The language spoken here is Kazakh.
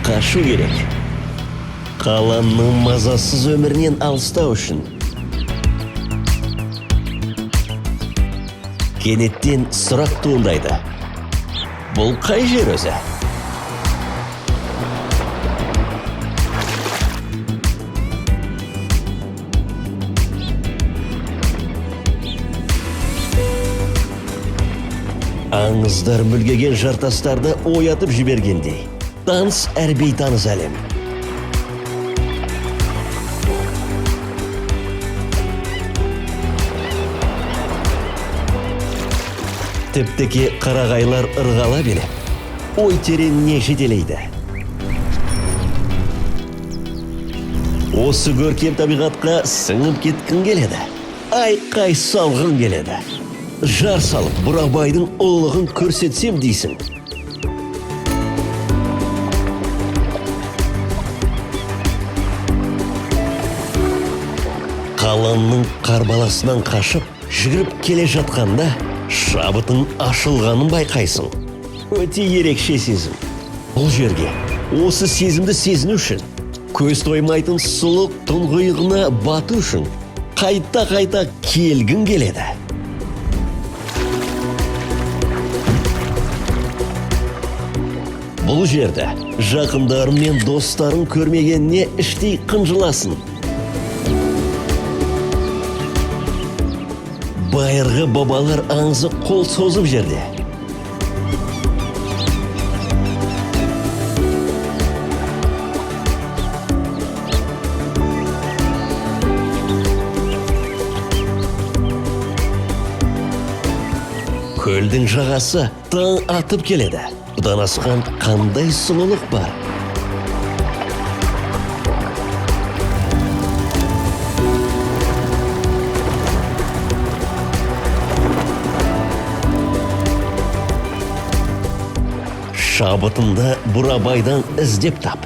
Қашу керек. Қаланың мазасыз өмірінен алыстау үшін. Кенеттен сұрақ туындайды. Бұл қай жер өзі? Аңыздар мүлгіген жартастарды оятып жібергендей. Таныс әрі бейтаныс әлем. Тіп-тіке қарағайлар ырғала билеп, ой тереңіне жетелейді. Осы көркем табиғатқа сіңіп кеткің келеді. Айқай салғың келеді. Жар салып, Бурабайдың ұлылығын көрсетсем дейсің. Қаланың қарбаласынан қашып, жүгіріп келе жатқанда шабытың ашылғанын байқайсың. Өте ерекше сезім. Бұл жерге осы сезімді сезіну үшін, көз тоймайтын сұлу тұңғиығына бату үшін қайта-қайта келгің келеді. Бұл жерді жақындарың мен достарың көрмегеніне іштей қынжыласың. Байырғы бабалар аңызы қол созып жерде. Көлдің жағасы таң атып келеді. Бұдан асқан қандай сұлулық бар? Шабытыңды Бурабайдан іздеп тап.